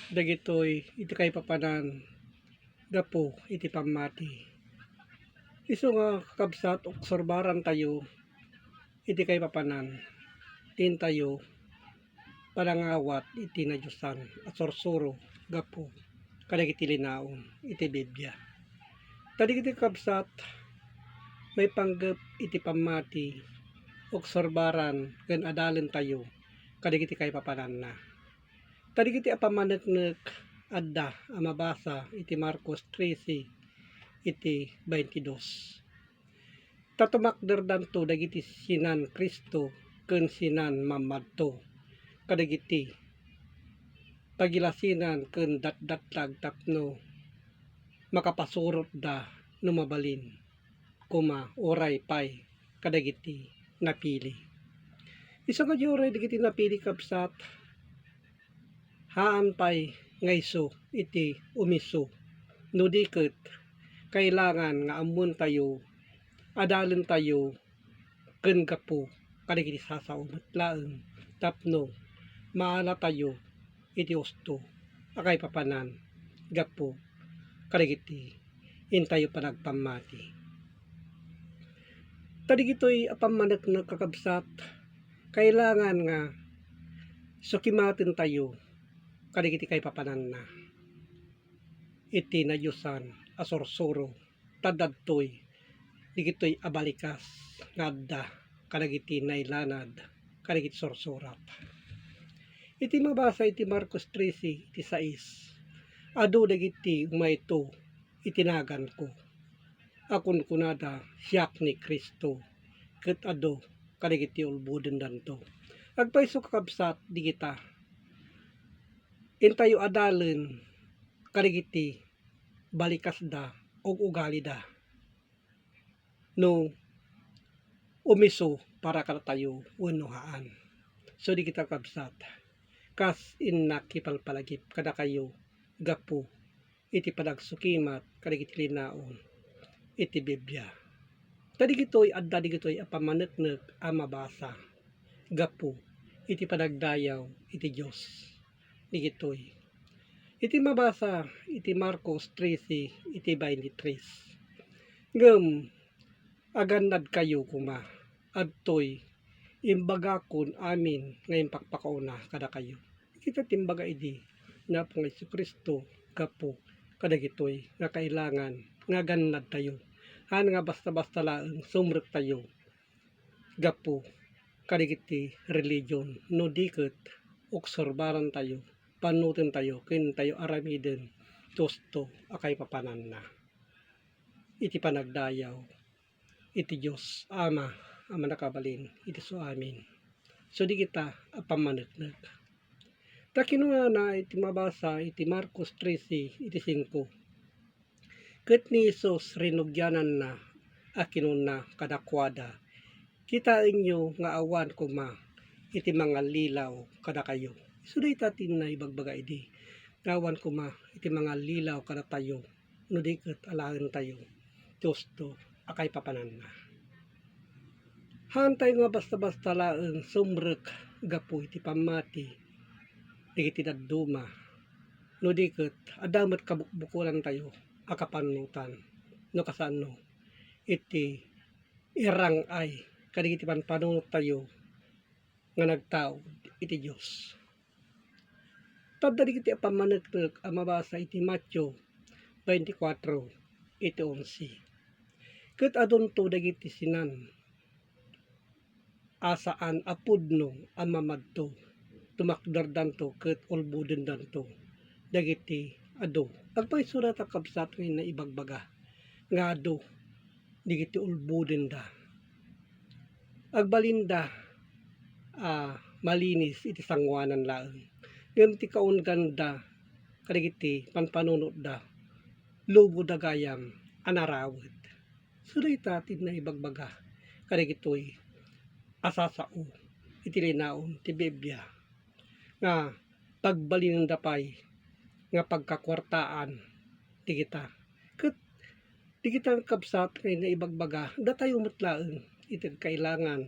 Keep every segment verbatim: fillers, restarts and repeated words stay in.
dagitoy iti kaipapanan gapu iti pammati. Isu nga, kakabsat, obserbarantayo iti kaipapanan ti intayo panangawat iti nadiosan a sursuro gapu kadagiti linaon iti Biblia. Ta dagiti, kakabsat, maipanggep iti pammati, obserbaran ken adalentayo kadagiti kaipapananna. Ta dagiti a pammaneknek adda a mabasa iti Marcos trese iti baintidos. Ta tumakderdanto dagiti sinan-Cristo ken sinan-mammadto kadagiti pagilasinan ken datdatlag tapno makapasurotda no mabalin koma uray pay kadagiti napili. Isu nga di uray dagiti napili, kabsat, haan pay nga isu iti umisu, no di ket kailangan nga ammoentayo, adalentayo, ken gapu kadagiti sasao met laeng tapno maalatayo iti husto a kaipapanan gapu kadagiti intayo panagpammati. Ta dagitoy a pammaneknek, kakabsat, kailangan nga sukimatentayo kadagiti kaipapananna iti nadiosan a sursuro, ta adda dagitoy a balikas nga adda kadagiti nailanad kadagiti sursurat. Iti mabasa iti Marcos trese iti sais, adu dagiti umayto iti naganko a kunkunada, "Siak ni Cristo," ket adu kadagiti ulbodendanto. Agpayso, kakabsat, dagita intayo adalen kadagiti balikasda o ugalida no umisu para kadatayo wenno haan. So, dagita, kabsat, kas innak ipalpalagip kadakayo gapu iti panagsukimat kadagiti linaon iti Biblia. Ta dagitoy, adda dagitoy a pammaneknek a mabasa gapu iti panagdayaw iti Dios. Dagitoy iti mabasa iti Marcos trese iti baintitres. Ngem agannadkayo koma, adtoy imbagakon amin nga impakpakauna kadakayo. Dagita ti imbaga idi ni Apo nga Jesu-Cristo gapu kadagitoy nga kailangan nga agannadtayo. Haan nga basta-basta laeng sumrektayo gapu kadagiti religion, no di ket obserbarantayo, pannutentayo ken tayo aramiden ti husto a kaipapananna iti panagdayaw iti Dios Ama a Mannakabalin iti suamin. So, dagita a pammaneknek. Ta kinunana iti mabasa iti Marcos trese iti singko, ket ni Jesus rinugiananna a kinuna kadakuada, "Kitaenyo nga awan koma iti mangallilaw kadakayo." Isu dayta ti naibagbaga idi nga awan koma iti mangallilaw kadatayo no di ket alaentayo ti husto a kaipapananna. Haantayo nga basta-basta laeng sumrek gapu iti pammati dagiti dadduma, no di ket adda met kabukbukolantayo a kapannutan no kasano iti irang-ay kadagiti panpanunottayo nga nagtaud iti Dios. Ta adda dagiti a pammaneknek a mabasa iti Mateo twenty-four iti onse. Ket adunto dagiti sinan a saan a pudno a mamadto, tumakderdanto ket ulbodendanto dagiti adu. Agpayso dayta, kabsat, nga naibagbaga nga adu dagiti ulbodenda. Agbalinda a malinis iti sangoanan laeng, ngem ti kaungganda kadagiti panpanunotda, luboda gayam a narawet. So, dayta ti naibagbaga kadagitoy a sasao iti linaon ti Biblia nga pagbalinenda pay nga pagkakuartaan dagita. Ket dagita, kabsat, nga naibagbaga, datayo met laeng iti kailangan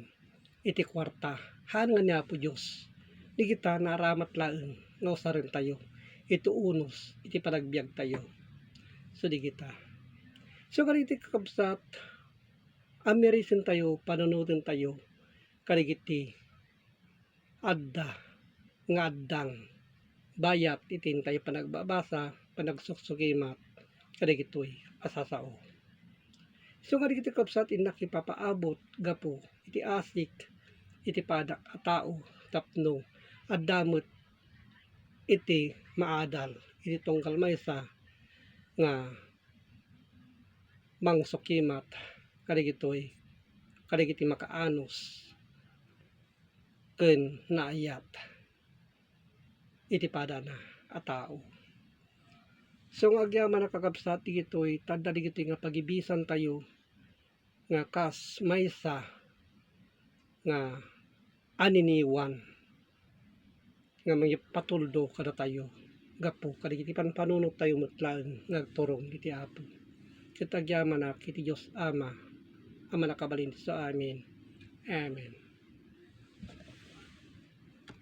iti kuarta. Haan nga ni Apo Dios dagita naaramat laeng nga usarentayo iti unos iti panagbiagtayo. So, di kita. So, kadagiti kakabsat, amirisentayo, panunotentayo, kadagiti adda nga addang bayat iti intayo panagbabasa, panagsuksukkimat kadagitoy a sasao. So, kadagiti kabsat, innak ipapaabot gapu iti asik iti padak a tao tapno adda met iti maadal iti tunggal maysa nga mangsukkimat kadagitoy, kadagiti makaanus ken naayat iti padana a tao. So, nga agyaman a kakabsat, dagitoy, tadda dagitoy nga pagibisantayo nga kas maysa nga aniniwan nga mangipatuldo kadatayo gapu kadagiti panpanunottayo met laeng nga agturong iti Apo. Ket agyamanak iti Dios Ama a mannakabalin. So, amen. Amen.